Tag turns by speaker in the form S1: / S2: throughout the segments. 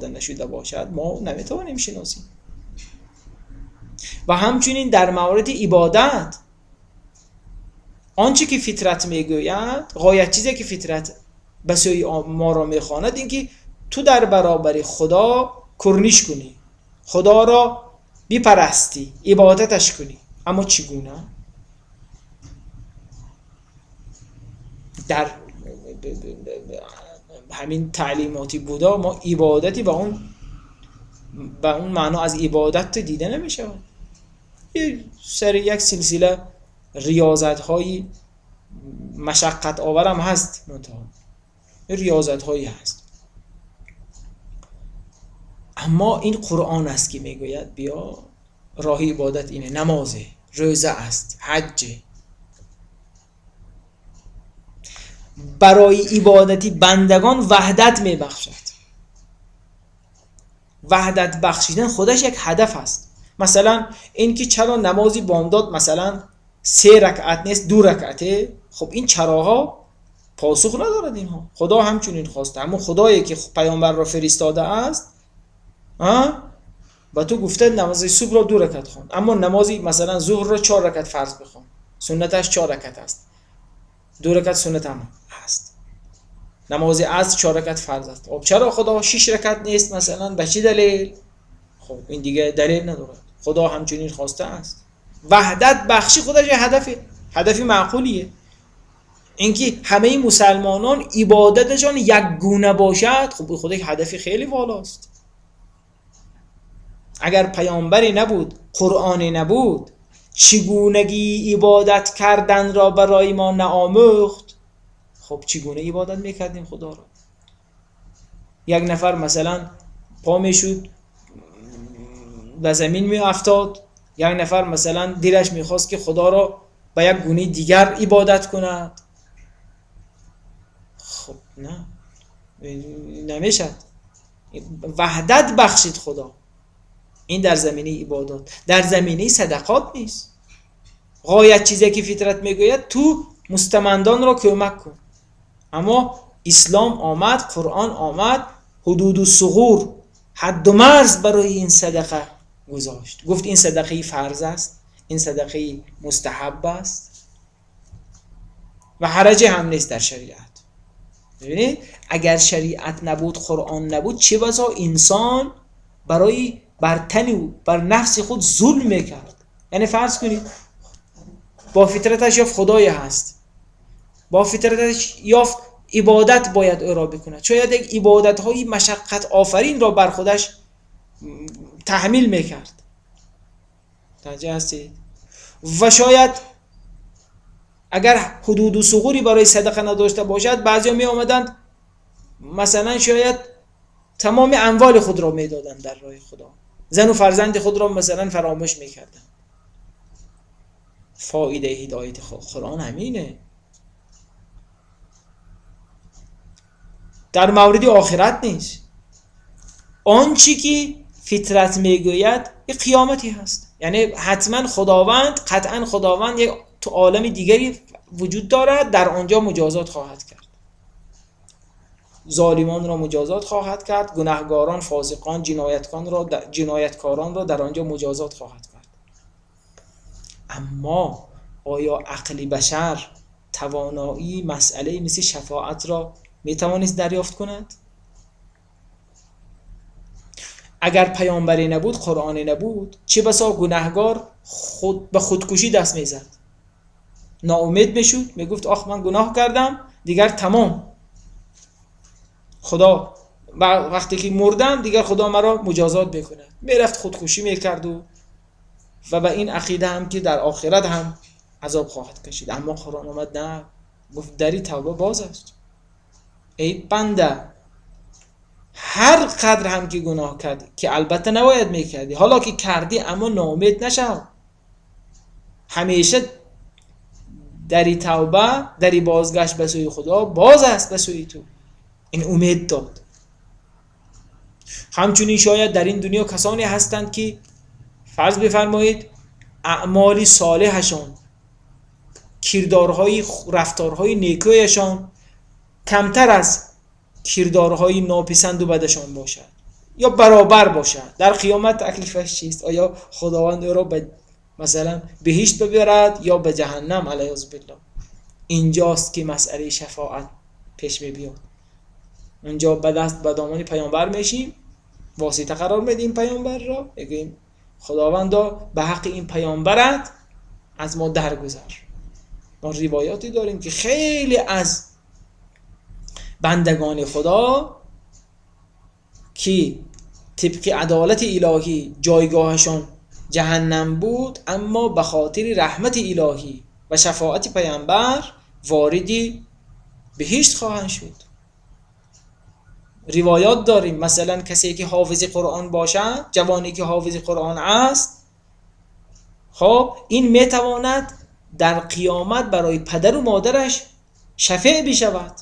S1: نشده باشد ما نمیتوانیم شناسیم. و همچنین در مورد عبادت، آنچه که فطرت میگوید، غایت چیزی که فطرت به سوی ما را میخواند اینکه تو در برابر خدا کرنیش کنی، خدا را بپرستی، عبادتش کنی. اما چگونه؟ در همین تعلیماتی بودا ما عبادتی به اون معنا از عبادت دیده نمیشه. یه سری یک سلسله ریاضت های مشقت آورم هست، منتها ریاضت هایی هست. اما این قرآن است که میگوید بیا راه عبادت اینه، نمازه، روزه است، حج. برای عبادتی بندگان وحدت میبخشد. وحدت بخشیدن خودش یک هدف است. مثلا اینکه چرا نمازی بامداد مثلا 3 رکعت نیست 2 رکعته، خب این چراها پاسخ ندارد. اینها خدا همچنین خواسته، اما خدایی که پیامبر را فرستاده است و تو گفته نماز صبح را 2 رکعت خوان، اما نمازی مثلا ظهر را 4 رکعت فرض بخوان، سنتش 4 رکعت است، 2 رکعت سنت هم هست. نماز عصر 4 رکعت فرض است. خب چرا خدا 6 رکعت نیست مثلا؟ به چه دلیل؟ خب این دیگه دلیل ندارد، خدا همچنین خواسته است. وحدت بخشی خودش یه هدفی معقولیه. اینکه همه مسلمانان عبادتشان یک گونه باشد، خب خود یک هدفی خیلی والاست. اگر پیامبری نبود، قرآنی نبود، چگونگی عبادت کردن را برای ما نآموخت، خب چگونه عبادت میکردیم خدا را؟ یک نفر مثلا پا میشد به زمین میافتاد، یک نفر مثلا دلش میخواست که خدا را به یک گونه دیگر عبادت کند. خب نه، نمیشد. وحدت بخشید خدا. این در زمینه عبادات، در زمینه صدقات نیست. غایت چیزی که فطرت میگوید تو مستمندان را کمک کن. اما اسلام آمد، قرآن آمد، حدود و ثغور، حد و مرز برای این صدقه گذاشت. گفت این صدقه فرض است، این صدقه مستحب است و حرجی هم نیست در شریعت. ببینید اگر شریعت نبود، قرآن نبود، چه بسا انسان برای بر تن و بر نفس خود ظلم میکرد. یعنی فرض کنید با فطرتش یافت خدای هست، با فطرتش یافت عبادت باید او را بکند، شاید یک عبادت های مشقت آفرین را بر خودش تحمیل میکرد. توجه هستید؟ و شاید اگر حدود و ثغوری برای صدقه نداشته باشد، بعضیا می آمدند مثلا شاید تمام اموال خود را میدادند در راه خدا، زن و فرزند خود را مثلا فراموش میکردند. فایده هدایت قرآن همینه. در مورد آخرت نیست. آنچه که فطرت میگوید یک قیامتی هست، یعنی حتما خداوند، قطعا خداوند یک تو عالم دیگری وجود دارد، در آنجا مجازات خواهد کرد، ظالمان را مجازات خواهد کرد، گناهگاران، فاسقان، جنایتکاران را در آنجا مجازات خواهد کرد. اما آیا عقل بشر توانایی مسئله مثل شفاعت را میتوانست دریافت کند؟ اگر پیامبری نبود، قرآنی نبود، چه بسا گناهگار خود به خودکشی دست میزد، ناامید میشد، میگفت آخ من گناه کردم دیگر تمام، خدا وقتی که مردم دیگر خدا مرا مجازات بکنه، میرفت خودکشی میکرد و به این عقیده هم که در آخرت هم عذاب خواهد کشید. اما قرآن آمد نه، گفت دری توبه باز است، ای بنده هر قدر هم که گناه کردی، که البته نباید میکردی، حالا که کردی اما ناامید نشو، همیشه دری توبه، دری بازگشت به سوی خدا باز است به سوی تو. این امید داد. همچنین شاید در این دنیا کسانی هستند که فرض بفرمایید اعمال صالحشان، کردارهای، رفتارهای نیکویشان کمتر از کردارهای ناپسند و بدشان باشد. یا برابر باشد، در قیامت تکلیفش چیست؟ آیا خداوند او را به مثلا بهشت ببرد یا به جهنم؟ علیه بالله. اینجاست که مسئله شفاعت پیش می بیاد. اونجا به دست به دامان پیامبر میشیم، واسطه قرار میدیم پیامبر را، میگیم خداوندا به حق این پیامبرت از ما درگذر. ما روایاتی داریم که خیلی از بندگان خدا که طبق عدالت الهی جایگاهشان جهنم بود، اما به خاطر رحمت الهی و شفاعت پیامبر واردی بهشت خواهند شد. روایات داریم مثلا کسی که حافظ قرآن باشد، جوانی که حافظ قرآن است، خب این میتواند در قیامت برای پدر و مادرش شفیع بشود.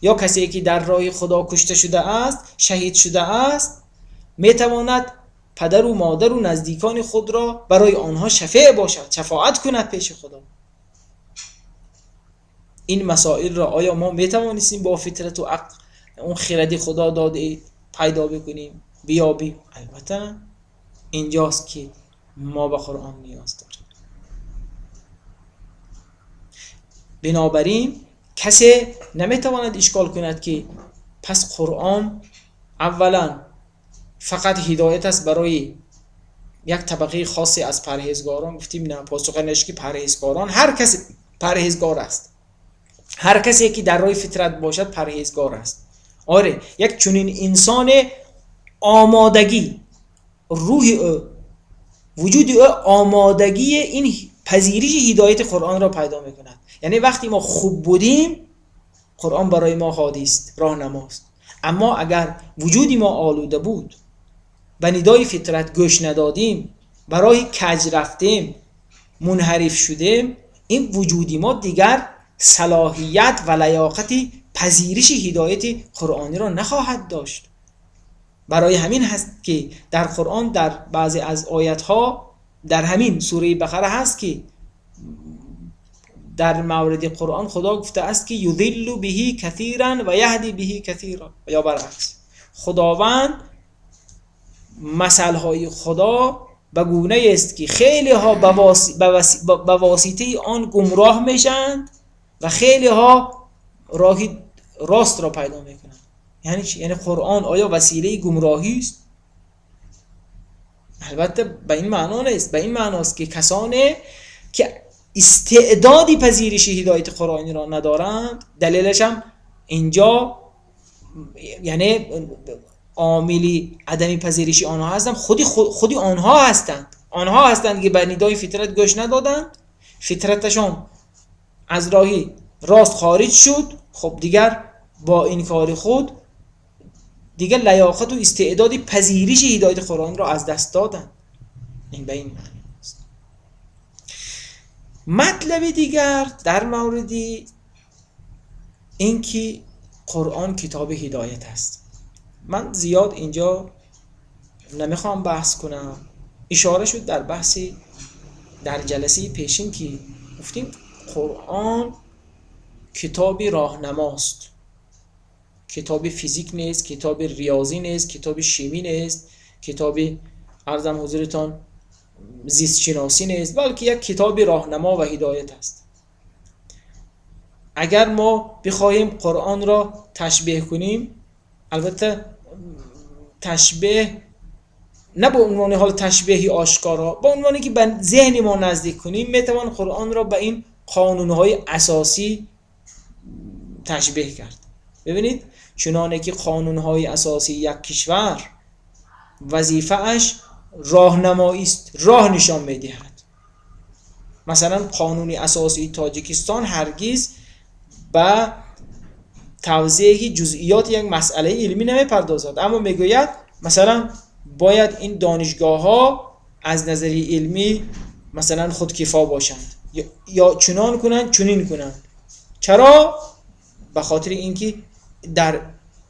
S1: یا کسی که در راه خدا کشته شده است، شهید شده است، میتواند پدر و مادر و نزدیکان خود را برای آنها شفیع باشد، شفاعت کند پیش خدا. این مسائل را آیا ما میتوانستیم با فطرت و عقل اون خردی خدا داده پیدا بکنیم، بیابیم؟ البته اینجاست که ما به قرآن نیاز داریم. بنابراین کسی نمیتواند اشکال کند که پس قرآن اولا فقط هدایت است برای یک طبقه خاصی از پرهیزگاران. گفتیم نه، پاسخ نش که پرهیزگاران، هر کسی پرهیزگار است، هر کسی که در راه فطرت باشد پرهیزگار است. آره، یک چنین انسان آمادگی روح او، وجود او آمادگی این پذیرش هدایت قرآن را پیدا میکند. یعنی وقتی ما خوب بودیم قرآن برای ما هادی است، راهنماست. اما اگر وجودی ما آلوده بود، به ندای فطرت گوش ندادیم، برای کج رفتیم، منحرف شدیم، این وجودی ما دیگر صلاحیت و لیاقت پذیرش هدایت قرآنی را نخواهد داشت. برای همین هست که در قرآن در بعضی از آیت‌ها، در همین سوره بقره هست که در مورد قرآن خدا گفته است که یضل به کثیرا و یهدی به کثیرا، یا برعکس. خداوند مثلهای خدا به گونه است که خیلی ها به واسطه آن گمراه میشند و خیلی ها راه راست را پیدا میکنند. یعنی چی؟ یعنی قرآن آیا وسیله گمراهی است؟ البته به این معنا نیست. به این معناست که کسانی که استعدادی پذیرش هدایت قرآنی را ندارند، دلیلش هم اینجا یعنی عاملی عدم پذیرش آنها هستند، خودی آنها هستند. آنها هستند که به ندای فطرت گوش ندادند، فطرتشان از راهی راست خارج شد. خب دیگر با این کار خود دیگر لیاقت و استعداد پذیرش هدایت قرآن را از دست دادند. این به این معنی است. مطلب دیگر در مورد اینکه قرآن کتاب هدایت است، من زیاد اینجا نمیخوام بحث کنم. اشاره شد در بحث در جلسه پیشین که گفتیم قرآن کتاب راهنماست، کتاب فیزیک نیست، کتاب ریاضی نیست، کتاب شیمی نیست، کتاب عرضم حضورتان زیست شناسی نیست، بلکه یک کتاب راهنما و هدایت است. اگر ما بخواهیم قرآن را تشبیه کنیم، البته تشبیه نه به عنوان حال تشبیهی آشکارا، به عنوانی که به ذهن ما نزدیک کنیم، میتوان قرآن را به این قانونهای اساسی تشبیه کرد. ببینید چنانه که قانونهای اساسی یک کشور وظیفه اش راهنمایی است، راه نشان میدهد. مثلا قانون اساسی تاجیکستان هرگز به توضیح جزئیات یک مسئله علمی نمیپردازد، اما میگوید مثلا باید این دانشگاه ها از نظر علمی مثلا خودکفا باشند، یا چنان کنند چنین کنند. چرا؟ به خاطر اینکه در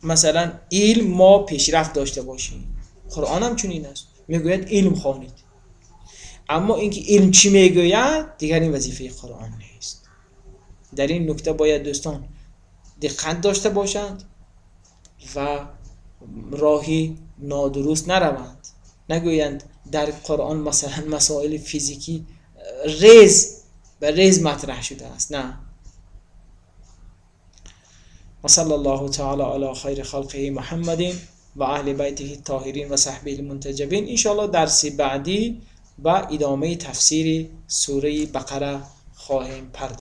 S1: مثلا علم ما پیشرفت داشته باشیم. قرآن هم چنین است، میگوید علم خوانید، اما اینکه علم چی میگوید دیگر این وظیفه قرآن نیست. در این نکته باید دوستان دقت داشته باشند و راهی нодуруст нараванд, нагӯянд дар Қуръон масалан масоили физикӣ рез ба рез матраҳ шудааст. На. و صلی الله تعالی علی خیر خلقه محمد و اهل بیته الطاهرین و صحبه المنتجبین. انشاءالله درس بعدی و ادامه تفسیر سوره بقره خواهیم پرداخت.